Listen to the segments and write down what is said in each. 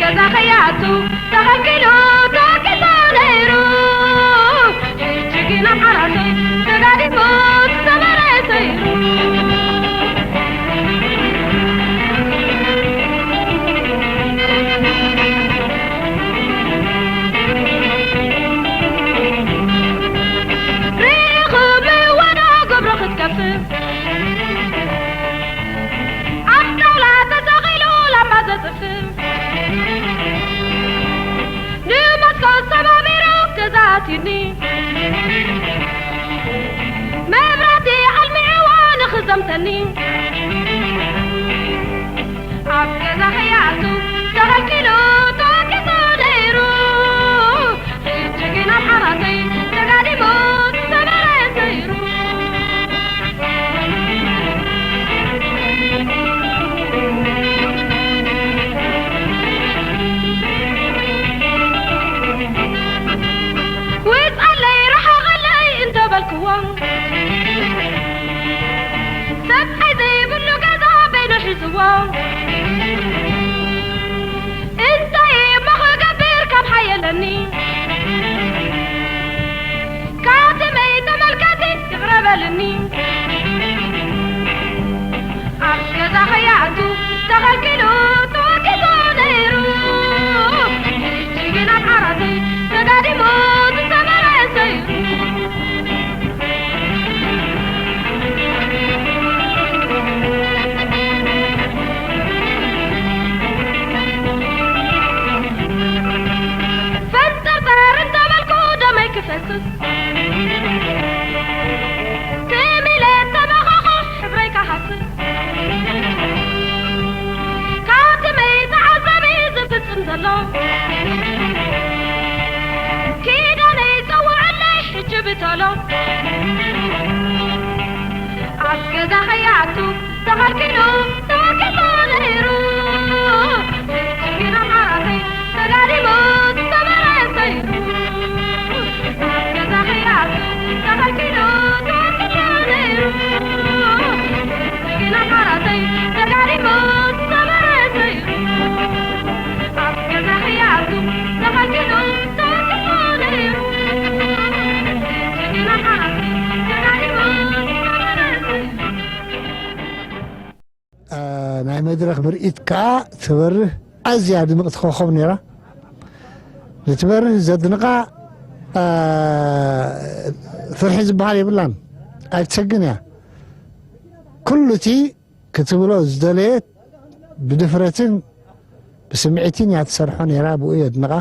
ገዛ ከይኣቱ ተኸልኪሉ ተወቂጡ ነይሩ። ሕጂ ግን ኣብ ዓራተይ ተጋዲሙ ዝሰመረ ሰይሩ። ርኢኹ ብዋና ገብሮ ክትከፍእ ኣብ ጣውላ ተሰቒሉ ላምባ ዘጥፍእ። ንመስኮት ሰባቢሩ ገዛ ኣትዩኒ። መብራህቲ ኣልሚዕዎ ንኽዘምተኒ። ኣብ ገዛ ከይኣቱ ተኸልኪሉ ተወቂጡ ነይሩ። ሕጂ ግን ኣብ ዓራተይ ተጋዲሙ ዝሰመረ ሰይሩ። ውጻለይ ርሓቐለይ እንተበልክዎ፣ ሰብኣይ ዘይብሉ ገዛ በይኑ ሒዝዎ። እንታይ እሞ ክገብር ካብ ሓየለኒ፣ ካትመይ ተመልካቲ ይቕረ በልኒ። ኣብ ገዛ ከይኣቱ ተኸልኪሉ ተወቂጡ ነይሩ። ሕጂ ግን ኣብ ዓራተይ ተጋዲሙ ዝሰመረ ሰይሩ። ፈንጠርጠር እንተበልኩ ደመይ ክፈስስ። ትም ኢለ ተመኸኹ ሕብረይ ክሃስስ። ካትመይ ተዓዛቢ ዝፍጽም ዘሎ። ኪዳነይ ጸውዐለይ ሕጂ ብቶሎ። ኣብ ገዛ ከይኣቱ ተኸልኪሉ ተወቂጡ ነይሩ። ሕጂ ግን ኣብ ዓራተይ ተጋዲሙ ዝሰመረ ሰይሩ። ኣብ ገዛ ከይኣቱ ተኸልኪሉ ተወቂጡ ነይሩ። ሕጂ ግን ኣብ ዓራተይ ተጋዲሙ ዝሰመረ ሰይሩ። ኣብ ገዛ ከይኣቱ ተኸልኪሉ ተወቂጡ ነይሩ። ሕጂ ግን ኣብ ዓራተይ ተጋዲሙ ዝሰመረ ሰይሩ። አ፣ ናይ መድረኽ ምርኢት ከኣ ትበርህ ኣዝያ ድምቕቲ ኮኾብ ነይራ። ንትበርህ ዘድንቓ፣ አ፣ ፍርሒ ዝበሃል የብላን። ኣይትሰግን እያ። ኩሉ እቲ ክትብሎ ዝደለየት ብድፍረትን ብስምዒትን እያ ትሰርሖ ነይራ። ብኡ የድንቓ።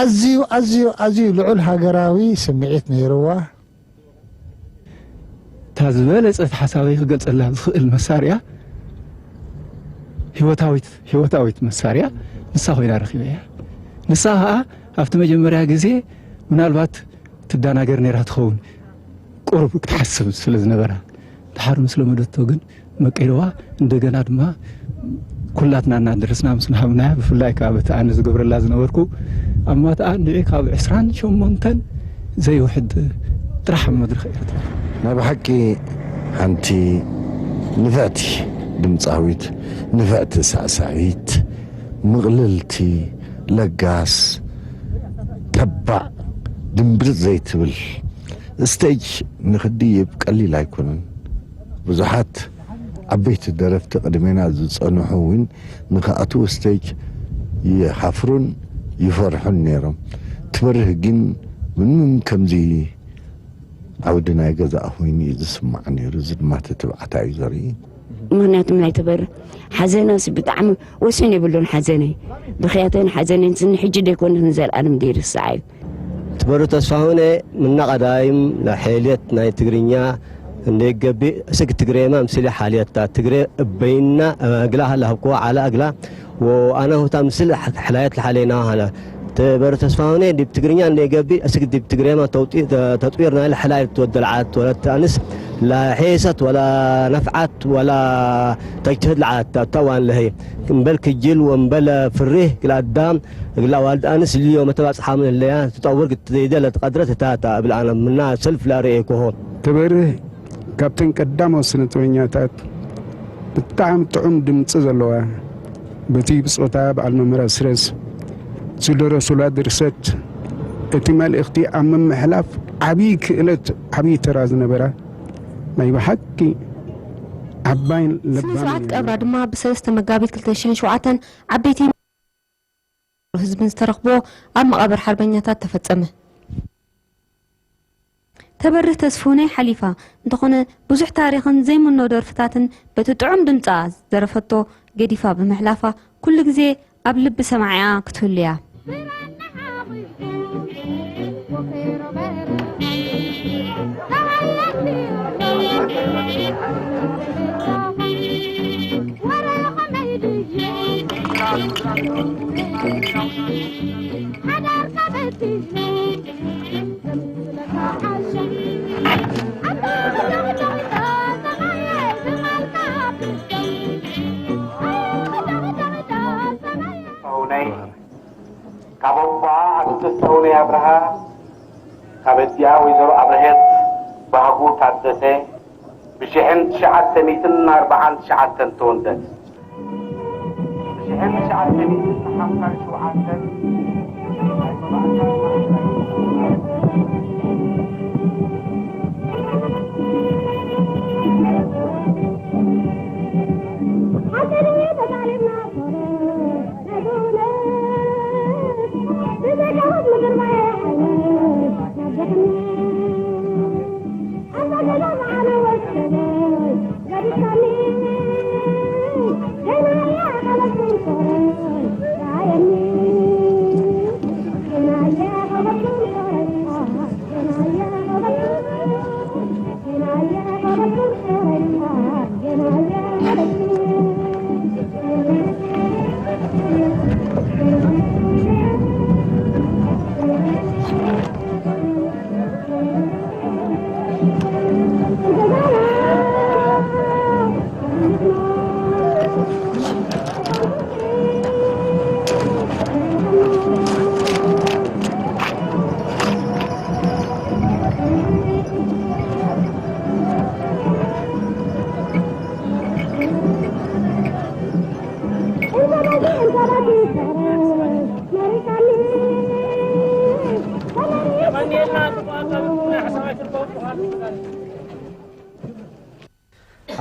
ኣዝዩ፣ ኣዝዩ፣ ኣዝዩ ልዑል ሃገራዊ ስምዒት ነይርዋ። እታ ዝበለጸት ሓሳበይ ክገልጸላ ዝኽእል መሳርያ፣ ህይወታዊት፣ ህይወታዊት መሳርያ ንሳ ኮይና ረኺበያ። ንሳ ኸኣ ኣብቲ መጀመርያ ግዜ ምናልባት ትደናገር ነይራ ትኸውን፣ ቁሩብ ክትሓስብ ስለ ዝነበራ። ድሓር ምስ ለመደቶ ግን መቂርዋ፣ እንደገና ድማ ኩላትና እናደረስና ምስ ንሃብናያ፣ ብፍላይ ከዓ በቲ ኣነ ዝገብረላ ዝነበርኩ፣ ኣብ ማትኣ ንዒ ካብ ዕስራን ሸሞንተን ዘይውሕድ ጥራሕ ኣብ መድረኽ ኤርትራ። ናይ ብሓቂ ሓንቲ ንፍዕቲ ድምፃዊት፣ ንፍዕቲ ሳዕሳዒት፣ ምቕልልቲ፣ ለጋስ፣ ተባዕ፣ ድንብርጽ ዘይትብል። ስቴጅ ንኽድይብ ቀሊል ኣይኮነን። ብዙሓት ዓበይቲ ደረፍቲ ቅድሜና ዝጸንሑ እውን ንኽኣትዉ ስቴጅ ይሓፍሩን ይፈርሑን ነይሮም። ትበርህ ግን ምንም ከምዚ ዓውዲ ናይ ገዛእ ኮይኑ እዩ ዝስማዕ ነይሩ። እዚ ድማ እቲ ትብዓታ እዩ ዘርኢ። ምኽንያቱ ናይ ትበርህ ሓዘናስ ብጣዕሚ ወሰን የብሉን ሓዘነይ። ብኽያተይን ሓዘነይን ስኒ ሕጂ ደይኮነ ንዘለኣለም ዘይርስዓ እዩ። ትበርህ ተስፋሁነ ምና ቀዳይም ንሓልየት ናይ ትግርኛ እንደይገቢ እስግ ትግሬማ ምስሊ ሓልየታ ትግሬ እበይና እግላ ሃላ ህብኮ ዓላ እግላ ወኣና ሁታ ምስል ሕላየት ለሓሌና ሃላ ትበርህ ተስፋሁነ ዲብ ትግርኛ እንደይገቢ እስግ ዲብ ትግሬማ ተውጢ ተጥዊር ናይ ለሕላየት ትወደል ዓት ወለት ኣንስ ላሒሰት ወላ ነፍዓት ወላ ተጅተህድ ለዓት ኣታዋን ለሀይ እምበል ክጅል ወእምበል ፍሪህ ግላ ኣዳም እግላ ዋልድ ኣንስ ልዮ መተባጽሓ ምን ህለያ ትጠውር ዘይደለት ቀድረት እታ እታ እብል ኣነ ምና ሰልፍ ላርእየክሆ። ትበርህ ካብተን ቀዳሞት ስነ ጥበበኛታት ብጣዕሚ ጥዑም ድምፂ ዘለዋ በቲ ብጾታ በዓል መምህር ኣስረስ ዝደረሱላ ድርሰት፣ እቲ መልእኽቲ ኣብ ምምሕላፍ ዓብዪ ክእለት፣ ዓብዪ ተራ ዝነበራ፣ ናይ ብሓቂ ዓባይን ስነ ለባምን ስርዓት እያ ቀብራ ነይራ። ድማ ብሰለስተ መጋቢት ክልተ ሽሕን ሸውዓተን ዓበይቲ ህዝብን ዝተረኽቦ ኣብ መቓብር ሓርበኛታት ተፈጸመ። ተበርህ ተስፉ ናይ ሓሊፋ እንተኾነ፣ ብዙሕ ታሪኽን ዘይምኖ ደርፍታትን በቲ ጥዑም ድምጻ ዝደረፈቶ ገዲፋ ብምሕላፋ፣ ኩሉ ግዜ ኣብ ልቢ ሰማዒኣ ክትህሉ እያ። ሰውነይ፣ ካብ ኣቦኣ ኣቶ ተስፋውነይ ኣብርሃ፣ ካብ ኣዲኣ ወይዘሮ ኣብርሄት ባህጉ ታደሰ፣ ብሽሕን ትሽዓተ ሚእትን ኣርባዓን ትሽዓተን ተወልደት። ብሽሕን ትሽዓተ ሚእትን ሓምሳን ሸውዓተን ናይ መባእታን ማእከል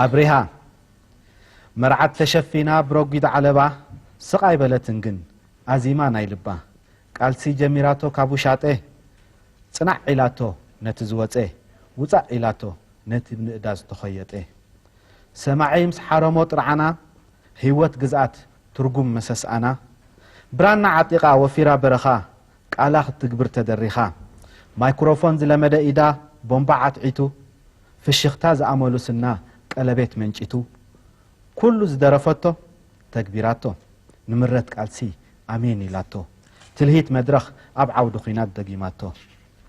ኣብሪሃ መርዓት ተሸፊና ብረጒድ ዓለባ ስቕ ኣይበለትን ግን ኣዚማ ናይ ልባ ቃልሲ ጀሚራቶ ካብ ውሻጠ ጽናዕ ኢላቶ ነቲ ዝወጸ ውጻእ ኢላቶ ነቲ ብንእዳዝ ተኾየጠ ሰማዒ ምስ ሓረሞ ጥርዓና ህይወት ግዝኣት ትርጉም መሰስኣና ብራና ዓጢቓ ወፊራ በረኻ ቃላ ክትግብር ተደሪኻ ማይክሮፎን ዝለመደ ኢዳ ቦምባ ዓትዒቱ ፍሽኽታ ዝኣመሉ ስና ቀለቤት መንጪቱ ኩሉ ዝደረፈቶ ተግቢራቶ ንምረት ቃልሲ ኣሜን ኢላቶ ትልሂት መድረኽ ኣብ ዓውዲ ኹናት ደጊማቶ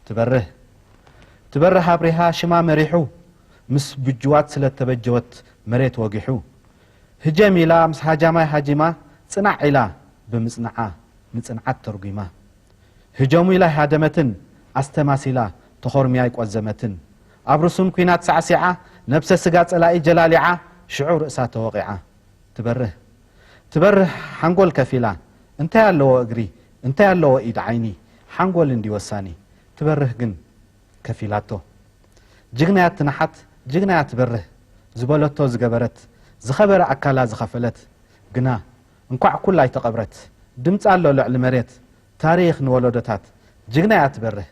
ትበርህ ትበርህ ኣብሪሃ ሽማ መሪሑ ምስ ብጅዋት ስለ ተበጀወት መሬት ወጊሑ ህጀም ኢላ ምስ ሃጃማይ ሃጂማ ጽናዕ ኢላ ብምጽንዓ ንጽንዓት ተርጒማ ህጀሙ ኢላ ኣይሃደመትን ኣስተማሲላ ተኾርምያ ኣይቆዘመትን ኣብ ርሱን ኲናት ሳዕሲዓ ነብሰ ስጋ ጸላኢ ጀላሊዓ ሽዑ ርእሳ ተወቒዓ ትበርህ ትበርህ ሓንጎል ከፊላ እንታይ ኣለዎ እግሪ እንታይ ኣለዎ ኢድ ዓይኒ ሓንጎል እንድዩ ወሳኒ ትበርህ ግን ከፊላቶ ጅግናያ ትንሓት ጅግናያ ትበርህ ዝበለቶ ዝገበረት ዝኸበረ ኣካላ ዝኸፈለት ግና እንኳዕ ኩላ ኣይተቐብረት ድምጻ ኣሎ ልዕሊ መሬት ታሪኽ ንወለዶታት ጅግናያ ትበርህ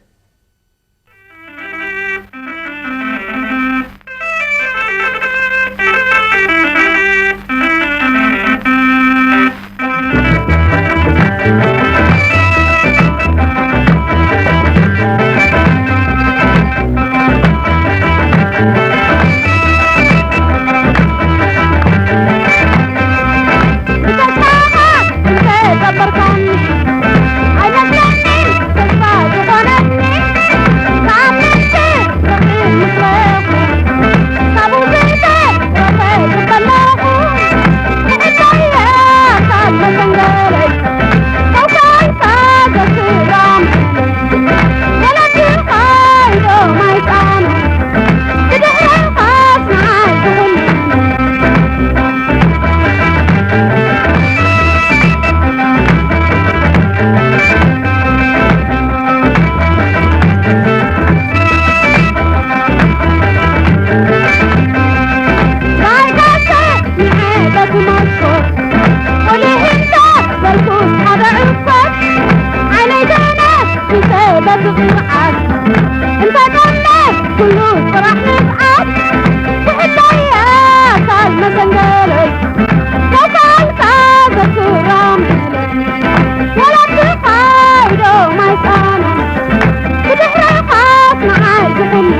ስርዓት እንተጠመ ኩሉ ስራሕ ንፍዓት ክሕለየ ኣካል መሰንገለይ ተሳልካ ዘክራም ወላትኻ ኢዶ ማይፃኑ ብድሕረኻስ ንዓይ ዝሕልኒ